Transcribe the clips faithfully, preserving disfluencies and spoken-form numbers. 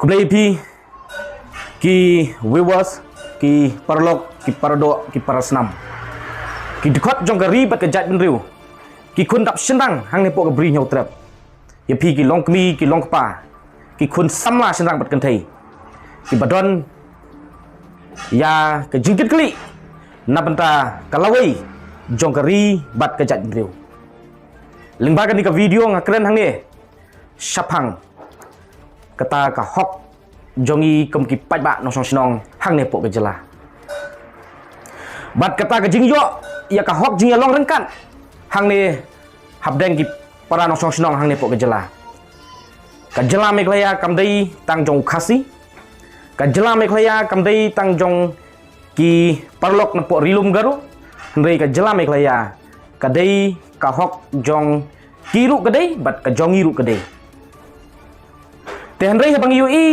Blei phi ki viewers, ki paralok, ki paradoh, ki parasnam, ki dkhot jong ka ri bad ka jaitbynriew, ki khun dap shynrang hangne hapoh ka Bri Hynñiewtrep. Ïa phi ki longkmie, ki longkpa, ki khun samla shynrang bad kynthei, ki ba don ïa ka jingkitkhlieh na bynta ka lawei jong ka ri bad ka jaitbynriew. Lyngba kane ka video nga kren hangne shaphang kata ka hok jong ngi kum ki paidbah nongshong shnong hangne hapoh ka jylla, bad kata ka jingïoh ïa ka hok jingïalong ryngkat hangne hapdeng ki para nongshong shnong hangne hapoh ka jylla. Ka jylla Meghalaya kam dei tang jong u Khasi. Ka jylla Meghalaya kam dei tang jong ki paralok napoh Ri Lum Garo. Hynrei ka jylla Meghalaya ka dei ka hok jong ki ruh ka dei bad ka jong ngi ruh ka dei. Te hynrei haba ngi ïohi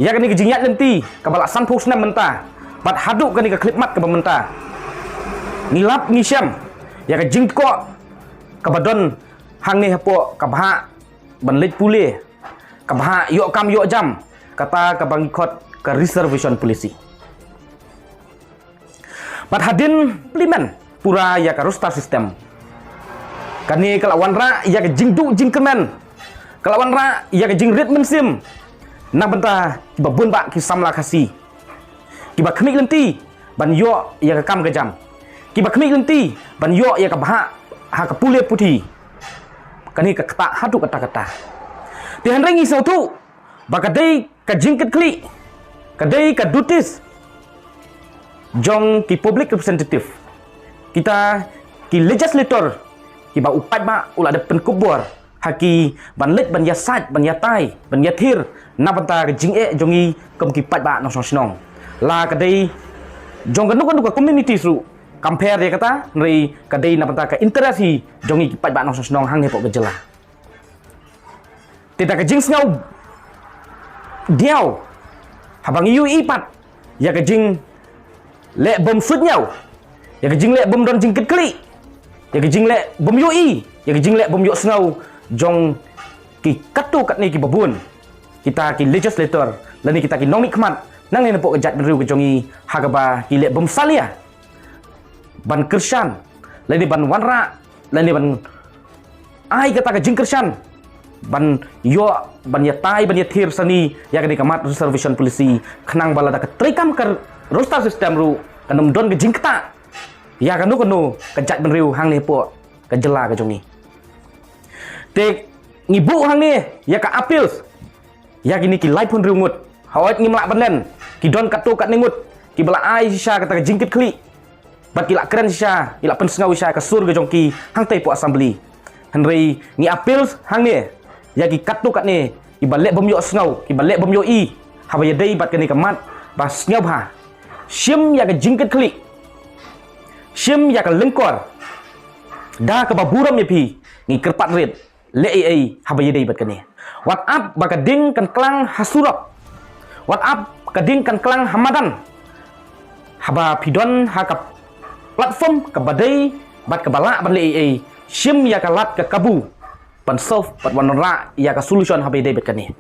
ïa kane ka jingïaid lynti kaba la sanphew snem mynta, bad haduh kane ka khyllipmat kaba mynta, ngi lap ngi shem ïa ka jingtkoh kaba don hangne hapoh ka bhah ban leit pule, ka bhah ïoh kam ïoh jam, kata kaba ngi khot ka reservation policy, bad hadien implement pura ïa ka roster system, kane ka la wanrah ïa ka jingduh jingkyrmen, ka la wanrah ïa ka jingrit mynsiem na bynta kiba bun bah ki samla Khasi, kiba khmih lynti ban ïoh ïa ka kam ka jam, kiba khmih lynti ban ïoh ïa ka bhah ha ka pule puthi. Kane ka ktah haduh katta katta. Te hynrei ngi sngewthuh ba ka dei ka jingkitkhlieh, ka dei ka duties jong ki public representative, kita ki legislator, kiba u paidbah u la dep pynkup bor ha ki ban leit ban ïasaid, ban ïatai, ban ïathir na bynta ka jingeh jong ngi kum ki paidbah nongshong shnong. La ka dei jong kano kano ka community ruh kam pher ïa kata, hynrei ka dei na bynta ka interest hi jong ngi ki paidbah nongshong shnong hangne hapoh ka jylla. Te da ka jingsngew diaw haba ngi ïohi pat ïa ka jingleh bym suidñiew, ïa ka jingleh bym don jingkitkhlieh, ïa ka jingleh bym ïohi, ïa ka jingleh bym ïohsngew jong ki katto katne kiba bun, kita ki legislator lane kita ki nongmihkhmat nangne napoh ka jaitbynriew ka jong ngi, ha kaba ki leh bym salia ban kyrshan lane ban wanrah lane ban ai kata ka jingkyrshan ban ïoh, ban ïatai, ban ïathir sani ïa kane ka mat reservation policy, khnang ba lada ka treikam ka roster system ruh kan ym don ka jingktah ïa kano kano ka jaitbynriew hangne hapoh ka jylla ka jong ngi. Te ngi buh hangne ïa ka appeal ïa kine ki laiphew hynriew ngut. Hooid, ngim lah ban len, ki don katto katne ngut kiba la ai shisha kata ka jingkitkhlieh, bad ki la kren shisha, ki la pynsngew shisha ka sur ka jong ki hangtei hapoh Assembly. Hynrei ngi appeal hangne ïa ki katto katne kiba leh bym ïohsngew, kiba leh bym ïohi haba ïadei bad kane ka mat ba sngewbha shim ïa ka jingkitkhlieh, shim ïa ka lyngkor. Da kaba burom ïa phi, ngi kyrpad rit, leh ei ei haba ïadei bad kane. Wat ap ba ka ding kan klang ha surok, wat ap ka ding kan klang ha madan, haba phi don ha ka platform kaba dei bad kaba lah ban leh ei ei, shim ïa ka lad ka kabu ban solve bad wanrah ïa ka solution haba ïadei bad kane.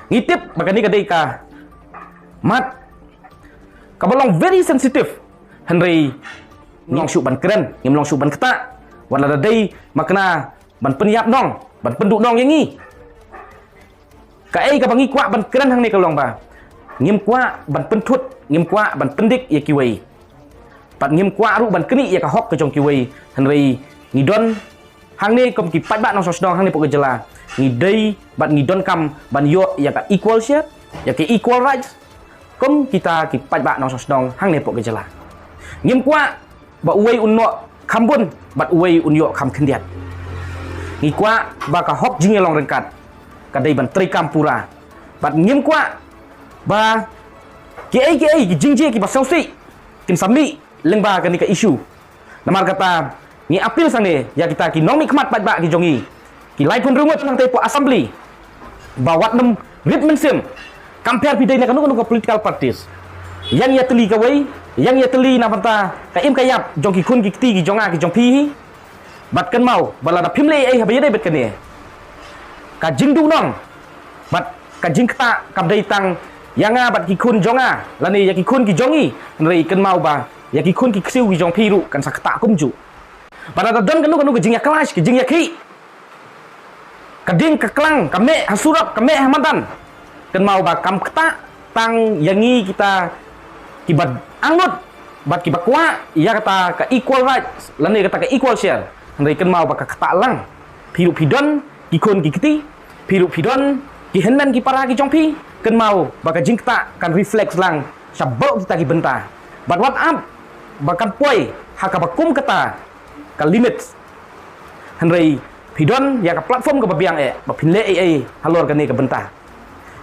Ngi tip ba kane ka dei ka mat kaba long very sensitive, hynrei ngim long shuh ban kren, ngim long shuh ban ktah, wat lada dei ma kane ban pynïap nong, ban pynduh nong ïa ngi. Kaei kaba ngi kwah ban kren hangne ka long ba ngim kwah ban pynthut, ngim kwah ban pyndik ïa kiwei, bad ngim kwah ruh ban knieh ïa ka hok ka jong kiwei. Hynrei ngi don hangne kum ki paidbah nongshong shnong hangne hapoh ka jylla, ngi dei bad ngi donkam ban ïoh ïa ka equal share, ïa ka equal rights kum kita ki paidbah nongshong shnong hangne hapoh ka jylla. Ngim kwah ba uwei un ïoh kham bun bad uwei un ïoh kham khyndiat. Ngi kwah ba ka hok jingïalong ryngkat ka dei ban treikam pura, bad ngim kwah ba kiei kiei ki jingjia kiba sngewsih kin sa mih lyngba kane ka issue. Namar kata, ngi appeal hangne ïa kita ki nongmihkhmat paidbah ki jong ngi, ki laiphew hynriew ngut hangtei hapoh Assembly, ba wat nym rit mynsiem. Kam pher phi dei na kano kano ka political parties, ïa ngi ïatylli kawei, ïa ngi ïatylli na bynta ka im ka ïap jong ki khun ki kti ki jong nga ki jong phi hi. Bad kynmaw ba lada phim leh ei ei haba ïadei bad kane, ka jingduh nong bad Ka jingktah kam dei tang ïa nga bad ki khun jong nga, lane ïa ki khun ki jong i, hynrei kynmaw ba ïa ki khun ki ksiew ki jong phi ruh kan sa ktah kumjuh. Bad lada don kano kano ka jingïakhlaiñ, ka jingïakhih, ka ding ka klang, ka meh ha surok, ka meh ha madan, kynmaw ba kam ktah tang ïa ngi kita kiba angnud bad kiba kwah ïa kata ka equal rights lane kata ka equal share. Hynrei kynmaw ba ka ktah lang. Phi ruh phi don ki khun ki kti, phi ruh phi don ki hynmen ki para ki jong phi, kynmaw ba ka jingktah kan reflect lang sha baroh kita ki bynta. Bad wat ap ba kan poi ha kaba kum kata ka limit. Hynrei phi don ïa ka platform kaba biang eh ba phin leh ei ei halor kane ka bynta.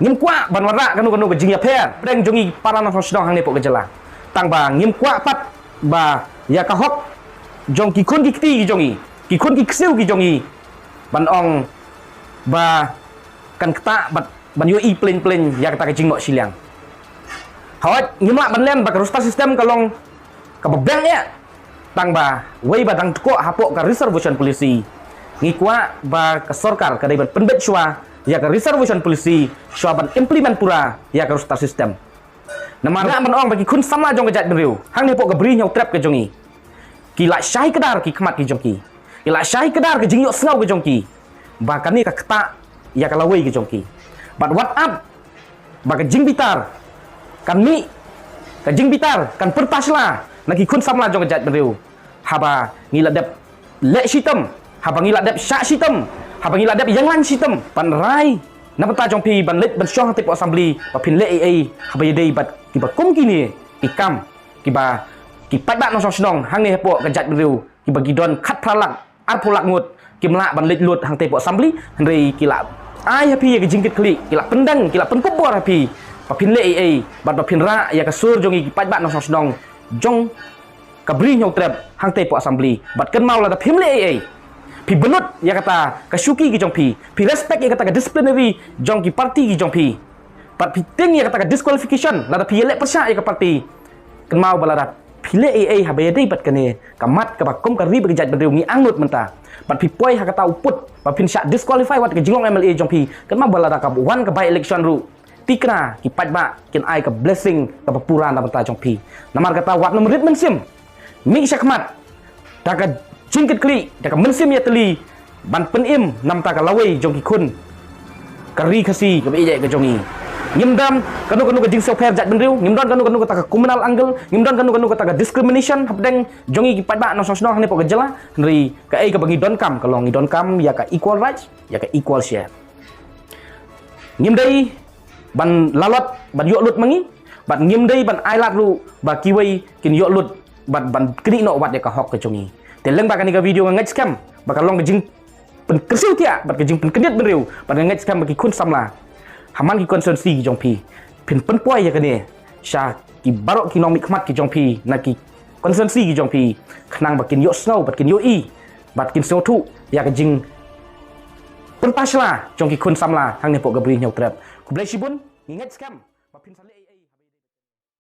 Ngim kwah ban wanrah kano kano ka jingïapher hapdeng jong ngi para nongshong shnong hangne hapoh ka jylla. Tang ba ngim kwah pat ba ïa ka hok jong ki khun ki kti ki jong ngi, ki khun ki ksiew ki jong ngi, ban ong ba kan ktah bad ban ïohi plein plein ïa kata ka jingnoh shiliang. Hooid, ngim lah ban len ba ka roster system ka long kaba biang eh. Tang ba wei ba dang tkoh hapoh ka reservation policy, ngi kwah ba ka sorkar ka dei ban pynbeit shuwa ïa ka reservation policy shuwa ban implement pura ïa ka roster system. Namar lah ban ong ba ki khun samla jong ka jaitbynriew hangne hapoh ka Bri Hynñiewtrep ka jong ngi, ki la shai kdar ki khmat ki jong ki, ki la shai kdar ka jingïohsngew ka jong ki ba kane ka ktah ïa ka lawei ka jong ki. Bad wat ap ba ka jingbitar kan mih, ka jingbitar kan pyrta shla na ki khun samla jong ka jaitbynriew haba ngi la dep leh shitom, haba ngi la dep shah shitom, haba ngi la dep ïeng lang shitom ban rai na bynta jong phi ban leit ban shong hangtei hapoh assembly ba phin leh ei ei haba ïadei bad kiba kum kine ki kam kiba ki paidbah nongshong shnong hangne hapoh ka jaitbynriew kiba ki don khatphra lak arphew lak ngut kim lah ban leit lut hangtei hapoh assembly, hynrei ki la ai ha phi ïa ka jingkitkhlieh, ki la pyndeng, ki la pynkup bor ha phi ba phin leh ei ei bad ba phin rah ïa ka sur jong ngi ki paidbah nongshong shnong jong ka Bri Hynñiewtrep hangtei hapoh assembly. Bad kynmaw lada phim leh ei ei, phi bynnud ïa kata ka shuki ki jong phi, phi respect ïa kata ka disciplinary jong ki party ki jong phi, bad phi tieng ïa kata ka disqualification lada phi ïaleh pyrshah ïa ka party, kynmaw ba lada phi leh ei ei haba ïadei bad kane ka mat kaba kum ka ri bad ka jaitbynriew ngi angnud mynta, bad phi poi ha kata u pud ba phin shah disqualify wat ka jinglong M L A jong phi, kynmaw ba lada ka wan ka by election ruh, tikna ki paidbah kin ai ka blessing kaba pura na bynta jong phi. Namar kata wat nym rit mynsiem, mih shakhmat da ka jingkitkhlieh, da ka mynsiem ïatylli ban pynim na bynta ka lawei jong ki khun ka ri Khasi kaba ïeit ka jong ngi. Ngim don kano kano ka jingsngewpher jaitbynriew, ngim don kano kano kata ka communal angle, ngim don kano kano kata ka discrimination hapdeng jong ngi ki paidbah nongshong shnong hangne hapoh ka jylla, hynrei kaei kaba ngi donkam ka long ngi donkam ïa ka equal rights, ïa ka equal share. Ngim dei ban lalot ban ïoh lut ma ngi, bad ngim dei ban ai lad ruh ba kiwei kin ïoh lut bad ban knieh noh wat ïa ka hok ka jong ngi. Te lyngba kane ka video nga ngeit skhem ba ka long ka jingpynkyrsiew thiah bad ka jingpynkyndit bynriew, bad nga ngeit skhem ba ki khun samla ha man ki constituency ki jong phi phin pynpoi ïa kane sha ki baroh ki nongmihkhmat ki jong phi na ki constituency ki jong phi, khnang ba kin ïohsngew bad kin ïohi bad kin sngewthuh ïa ka jingpyrta shla jong ki khun samla hangne hapoh ka Bri Hynñiewtrep. Khublei shibun, ngi ngeit skhem ba phin sa leh